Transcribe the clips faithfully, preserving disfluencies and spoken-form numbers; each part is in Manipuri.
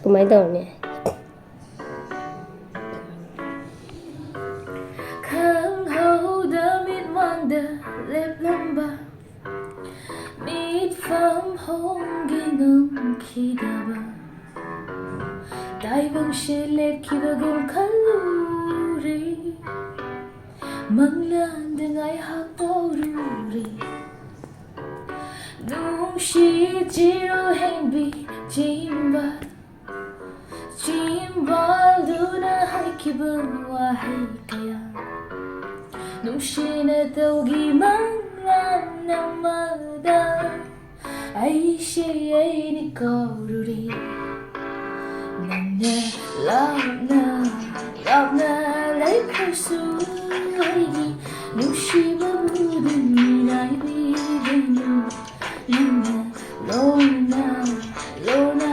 ꯀꯃꯥꯏꯅ ꯇꯧꯔꯅꯤ? ꯈꯪꯍꯧꯗ ꯃꯤꯠꯃꯥꯡꯗ ꯂꯦꯞꯂꯝꯕ ꯃꯤꯠꯐꯝ ꯍꯣꯡꯒꯦ ꯉꯝꯈꯤꯗꯕ ꯇꯥꯏꯕꯪꯁꯦ ꯂꯦꯞꯈꯤꯕꯒꯨꯝ ꯈꯜꯂꯨꯔꯦ꯫ ꯃꯪꯂꯥꯟꯗ ꯉꯥꯏꯍꯥꯛ ꯇꯧꯔꯨꯔꯦ꯫ ꯅꯨꯡꯁꯤꯠ ꯆꯤꯔꯨ ꯍꯦꯟꯕꯤ ꯆꯤꯝꯕ ꯆꯤꯝꯕꯥꯜꯗꯨꯅ ꯍꯥꯏꯈꯤꯕ ꯋꯥꯍꯩ ꯀꯌꯥ ꯅꯨꯡꯁꯤꯅ ꯇꯧꯈꯤ ꯃꯪꯂꯥꯟ ꯑꯃꯗ꯫ ꯑꯩꯁꯦ ꯑꯩꯅꯤ ꯀꯧꯔꯨꯔꯦ꯫ ꯅꯪꯅ ꯂꯥꯞꯅ ꯂꯥꯞꯅ ꯂꯩꯈ꯭ꯔꯁꯨ ꯑꯩꯒꯤ ꯅꯨꯡꯁꯤꯕꯕꯨꯗꯤ ꯃꯤꯔꯥꯏꯕꯤꯒꯅꯨ꯫ ꯅꯪꯅ ꯂꯣꯟꯅ ꯂꯣꯟꯅ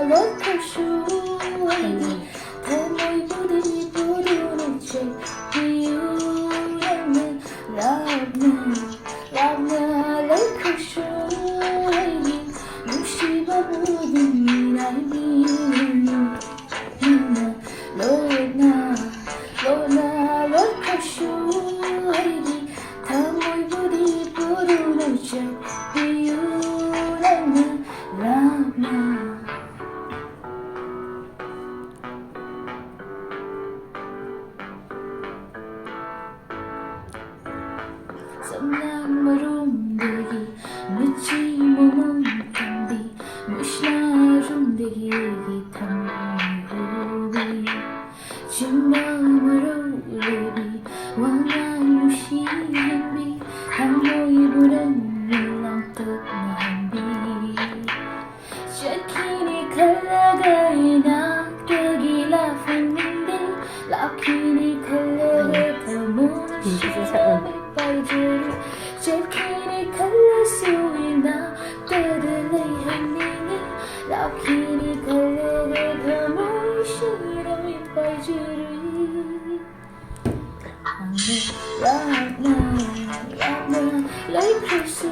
ꯂꯣꯠꯈ꯭ꯔꯁꯨ ꯑꯩꯒꯤ ꯊꯃꯣꯏꯕꯨꯗꯤ ꯄꯨꯗꯨꯅ ꯆꯠꯄꯤꯌꯨ꯫ ꯅꯪꯅ ꯂꯥꯞꯅ ꯂꯥꯞꯅ ꯂꯩꯈ꯭ꯔꯁꯨ ꯑꯩꯒꯤ ꯅꯨꯡꯁꯤꯕꯕꯨꯗꯤ ꯃꯤꯔꯥꯏꯕꯤꯒꯅꯨ꯫ ꯅꯪꯅ ꯂꯣꯟꯅ ꯂꯣꯟꯅ ꯂꯣꯠꯈ꯭ꯔꯁꯨ ꯑꯩꯒꯤ ꯊꯃꯣꯏꯕꯨꯗꯤ ꯄꯨꯗꯨꯅ ꯆꯠꯄꯤꯌꯨ꯫ ꯅꯪꯅ ꯂꯥꯞꯅ ꯆꯝꯂꯥꯡ ꯃꯔꯨꯝꯗꯒꯤ ꯃꯆꯤ ꯃꯃꯧ ꯇꯝꯕꯤ, ꯃꯨꯁꯅꯥꯔꯨꯝꯗꯒꯤ ꯊꯝꯃꯣꯏ ꯍꯨꯕꯤ, ꯆꯤꯝꯕꯥꯜ ꯃꯔꯧ ꯂꯣꯏꯕꯤ, ꯋꯥꯉꯥꯡ ꯅꯨꯡꯁꯤ ꯍꯦꯟꯕꯤ, ꯊꯃꯣꯏꯕꯨ ꯅꯪꯅ ꯂꯥꯡꯇꯛꯅꯍꯟꯕꯤ꯫ ꯆꯠꯈꯤꯅꯤ ꯈꯜꯂꯒ ꯏꯅꯥꯛꯇꯒꯤ ꯂꯥꯞꯍꯟꯅꯤꯡꯗꯦ, ꯂꯥꯞꯈꯤꯅꯤ ꯈꯜꯂꯒ ꯊꯃꯣꯏ ꯁꯤꯅ ꯃꯤꯠ ꯄꯥꯏꯖꯔꯤ꯫ ꯆꯠꯈꯤꯅꯤ ꯈꯜꯂꯁꯨ ꯏꯅꯥꯛꯇꯗ ꯂꯩꯍꯟꯅꯤꯡꯉꯤ, ꯂꯥꯞꯈꯤꯅꯤ ꯈꯜꯂꯒ ꯊꯃꯣꯏ ꯁꯤꯅ ꯃꯤꯠ ꯄꯥꯏꯖꯔꯤ꯫ ꯂꯥꯞꯅ ꯂꯥꯞꯅ ꯂꯩꯈ꯭ꯔꯁꯨ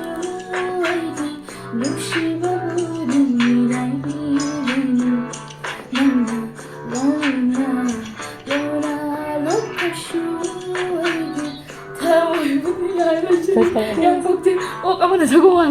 ꯑꯩꯒꯤ ꯅꯨꯡꯁꯤꯕꯕꯨ ꯅꯪ ꯃꯤꯔꯥꯏꯕꯤꯒꯅꯨ꯫ ꯆꯠꯈꯣ ꯃꯥꯜꯂꯦ꯫